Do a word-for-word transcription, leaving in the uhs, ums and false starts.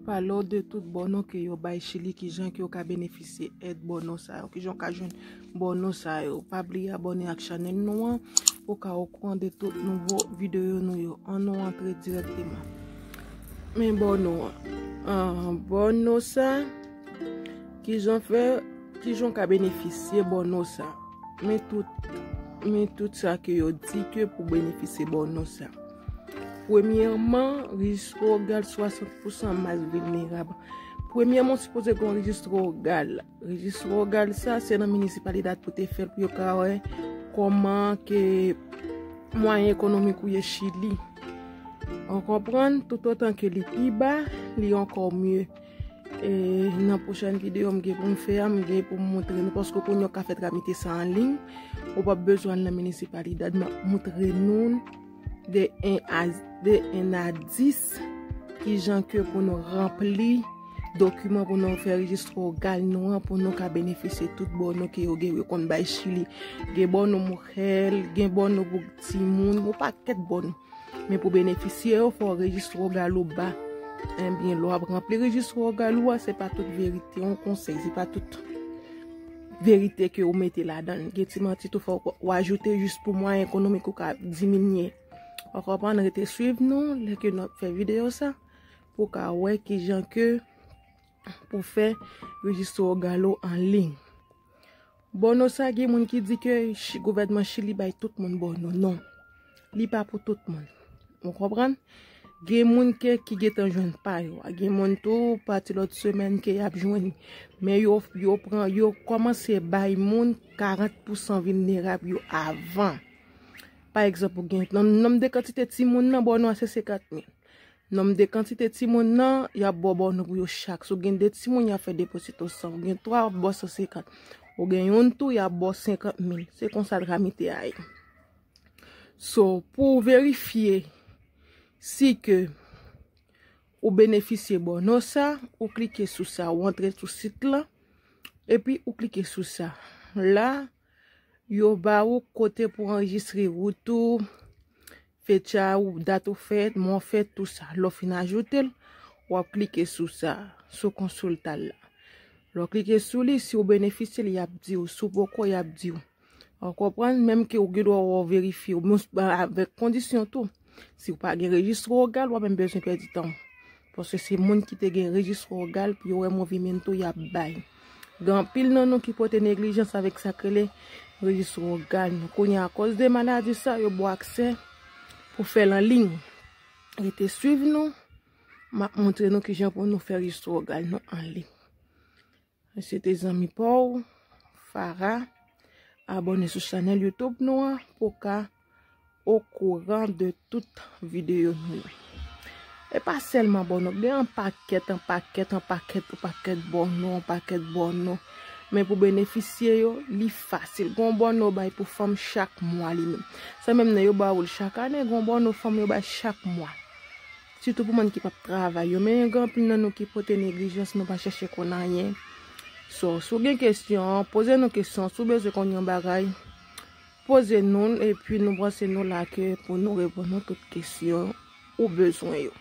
pale w de tout bòno ke yo bay Chili, kijan ke w ka benefisye èd bòno sa yo, kijan w ka jwenn bòno sa yo. Pa bliye abòne ak chanèl nou an pou w ka okouran de tout nouvo videyo nou yo. Ann nou antre dirèkteman. Men bòno an. Ah, bòno sa, kijan fè, kijan w ka benefisye bòno sa. Men tout, men tout sa ke yo di ke pou benefisye bòno sa. Premyèman, rejis Rogal, swasant pousan mas vilnerab. Premyèman, w sipoze gen yon rejis Rogal. Rejis Rogal sa, se nan minisipalidad pou te fè l, pou yo ka wè kòman ke mwayen ekonomik ou ye Chili. Ou konprann? Toutotan ke li pi ba, li ankò mye. E nan pwochèn videyo m gen pou m fè a, m gen pou m montre nou, paske kounye a w ka fè tramite sa an liy, ou p ap bezwen al nan minisipalidad, m ap montre nou de en a, de en a dis, kijan ke pou nou ranpli dokiman pou nou fè rejis Rogal nou an, pou nou ka benefisye tout bòno ke yo gen, yo konn bay Chili. Gen bòno Mujer, gen bòno pou timoun, yon pakèt bòno. Men pou benefisye yo, fò rejis Rogal ou ba. Ebyen, lè w ap ranpli rejis Rogal ou a, se pa tout verite, yon konsèy, se pa tout verite ke ou mete ladan l. Gen ti manti tou, fò w ajoute jis pou mwayen ekonomik ou ka diminye. Ou konprann, rete swiv nou, lè ke nou ap fè videyo sa, pou w ka wè kijan ke pou fè rejis Rogal ou an liy. Bòno sa, gen moun ki di ke Chi-, gouvènman Chili bay tout moun bòno. Non. Li pa pou tout moun. Ou konprann? Gen moun ke, ki gentan jwenn pa yo. Gen moun tou, pati lòt semèn ke y ap jwenn. Men yo, yo pran, yo kòmanse bay moun karant pousan vilnerab yo avan. Pa egzanp, ou gen, nan nonb de kantite timoun nan, bòno a se senkant mil. Nonb de kantite timoun nan, y ap ba w bòno pou yo chak. Si w gen de timoun, y ap fè depozito san. Ou gen twa, y ap ba w san senkant. Ou gen youn tou, y ap ba w senkant mil. Se konsa tramite a ye. So, pou w verifye si ke ou benefisye bòno sa, ou klike sou sa, ou antre sou sit lan, epi ou klike sou sa. La, yo ba ou kote pou anrejistre wout ou, fetya ou, dat ou fèt, mwa w fèt, tou sa. Lè w fin ajoute l, w ap klike sou sa, sou konsilta l la. Lè w klike sou li, si w benefisye l, y ap di w. Si w poko, y ap di w. Ou konprann? Menm ke w gen dwa w verifye, w, men avèk kondisyon tou. Si w pa gen rejis Rogal, w ap menm bezwen pèdi tan w. Paske se moun ki te gen rejis Rogal pou yo wè movimento y ap bay. Gen anpil nan nou ki pote neglijans avèk sa k rele rejis Rogal nou. Kounye a, akoz de maladi sa, yo ba w aksè pou fè l an liy. Rete swiv nou, m ap montre nou kijan pou nou fè rejis Rogal nou an liy. Se te zanmi pa w, Farah. Abòne sou chanèl YouTube nou an pou w ka okouran de tout videyo nou yo. E pa sèlman bòno, gen yon pakèt, yon pakèt, yon pakèt, yon pakèt bòno, yon pakèt bòno. Men pou benefisye yo, li fasil. Gen yon bòno yo bay pou fanm chak mwa li menm. Sa menm nan yo ba ou l chak ane, gen yon bòno fanm yo bay chak mwa. Sitou pou moun ki p ap travay yo. Men gen anpil nan nou ki pote neglijans, nou pa chèche konn anyen. So, si w gen kesyon, poze nou kesyon. Si w bezwen konn yon bagay, poze nou l, epi nou panse nou la ke pou nou reponn ou tout kesyon ou bezwen yo.